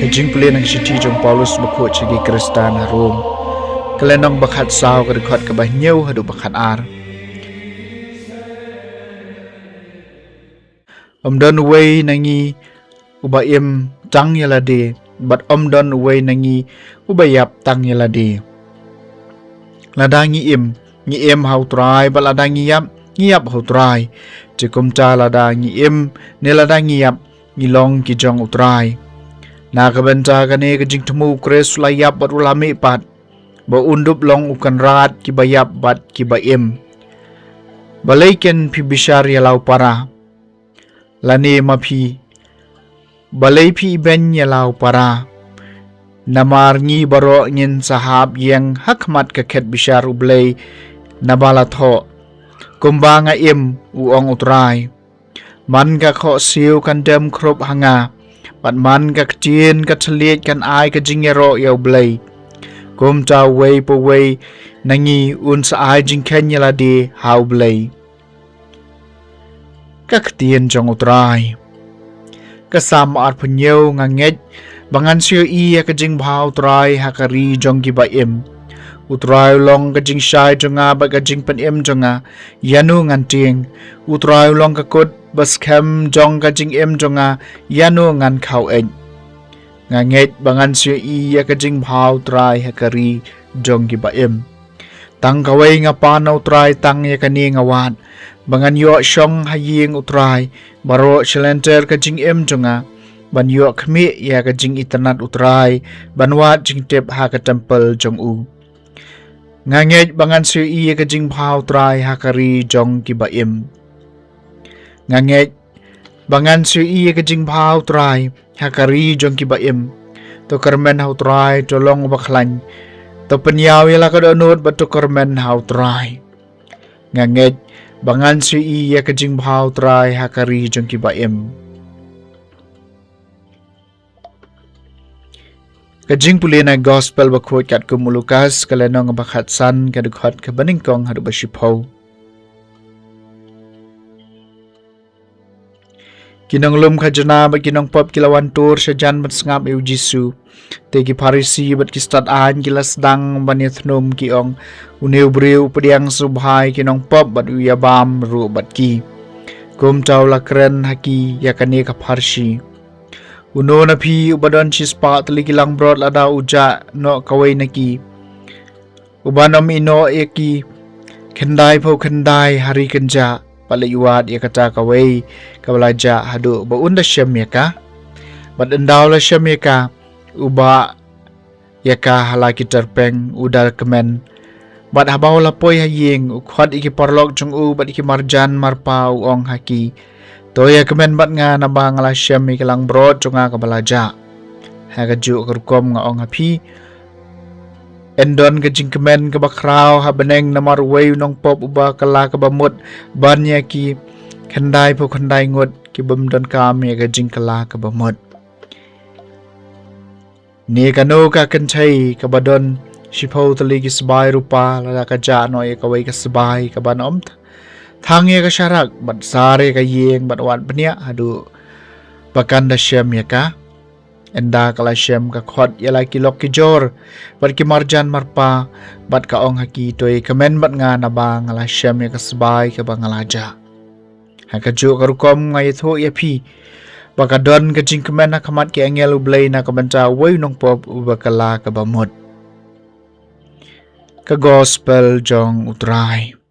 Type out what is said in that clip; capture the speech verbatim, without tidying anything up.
Ka jingpule na ka shithi jong u Paulus bakhuid sha ki Khristan ha Rom, ka lynnong ba khatsaw, ka dkhot kaba hynñiew haduh ba khatar. Ym don uwei na ngi uba im tang ïa lade, bad ym don uwei na ngi uba ïap tang ïa lade. Lada ngi im, ngi im ha u Trai, bad lada ngi ïap, ngi ïap ha u Trai. Te kumta lada ngi im ne lada ngi ïap, ngi long ki jong u Trai. Na ka bynta kane ka jingthmu u Khrist u la ïap bad u la mihpat, ba un dup long u Kynrad kiba ïap bad kiba im. Balei kin phi bishar ïa la u para? Lane ma phi, balei phi ibeiñ ïa la u para? Namar ngi baroh ngin sa hap ïeng ha khmat ka khet bishar U Blei naba la thoh. Kumba nga im, u ong u Trai, man ka khohsiew kan dem khrup ha nga, bad man ka ktien ka thylliej kan ai ka jingïaroh ïa U Blei. Kumta uwei pa uwei na ngi un sa ai jingkheiñ ïa lade ha U Blei. Ka ktien jong u Trai. Ka Salm arphew hynñiew. Nga ngeit ba ngan sa ïohi ïa ka jingbha u Trai ha ka ri jong kiba im. U Trai u long ka jingshai jong nga bad ka jingpynim jong nga, ïano ngan tieng? U Trai u long ka kut ba skhem jong ka jingim jong nga, ïano ngan khaw eit? Nga ngeit ba ngan sa ïohi ïa ka jingbha u Trai ha ka ri jong kiba im. Tang kawei nga pan na u Trai, tang ïa kane nga wad, ba ngan ïoh shong ha ïing u Trai baroh shi lynter ka jingim jong nga, ban ïoh khmih ïa ka jingitynnad u Trai, ban wad jingtip ha ka templ jong u. Nga ngeit ba ngan sa ïohi ïa ka jingbha u Trai ha ka ri jong kiba im. Nga ngeit ba ngan sa ïohi ïa ka jingbha u Trai ha ka ri jong kiba im. To kyrmen ha u Trai, to long uba khlaiñ. To pynïaw ïa la ka dohnud bad to kyrmen ha u Trai. Nga ngeit ba ngan sa ïohi ïa ka jingbha u Trai ha ka ri jong kiba im. Ka jingpule na Gospel bakhuid katkum u Lukas, ka lynnong ba khatsan, ka dkhot kaba nyngkong haduh ba shiphew. Ki nonglum khajna bad ki nongpop ki la wan tur shajan ban sngap ïa u Jisu. Te ki Pharisi bad ki stad aiñ ki la sdang ban ïathnum, ki ong, une u briew u pdiang sngewbha ïa ki nongpop bad u ïabam ruh bad ki. Kumta u la kren ha ki ïa kane ka pharshi. Uno na phi uba don shispah tylli ki langbrot, lada u jah noh kawei na ki, uban ym ïehnoh ïa ki khyndai phew khyndai ha ri kynjah, bad leit wad ïa kata kawei kaba la jah haduh ba un da shem ïa ka? Bad ynda u la shem ïa ka, u bah ïa ka ha la ki tyrpeng, u da kmen. Bad haba u la poi ha ïing, u khot ïa ki paralok jong u bad ïa ki marjan marpa, u ong ha ki, to ïa kmen bad nga, naba nga la shem ïa ka langbrot jong nga kaba la jah. Ha kajuh ka rukom nga ong ha phi, yn don ka jingkmen kaba khraw ha bneng namar uwei u nongpop uba kylla kaba mut ban ïa ki khyndai phew khyndai ngut ki bym donkam ïa ka jingkylla kaba mut. Ne kano ka kynthei kaba don shiphew tylli ki sbai rupa, lada ka jah noh ïa kawei ka sbai kaban ym th-, thang ïa ka sharak, bad sar ïa ka ïing, bad wad bniah haduh ba kan da shem ïa ka? Ynda ka la shem, ka khot ïa la ki lok ki jor bad ki marjan marpa, bad ka ong ha ki, to ïa kmen bad nga, naba nga la shem ïa ka sbai kaba nga la jah. Ha kajuh ka rukom nga ïathuh ïa phi, ba ka don ka jingkmen ha khmat ki angel U Blei na ka bynta uwei u nongpop uba kylla kaba mut. Ka Gospel jong u Trai.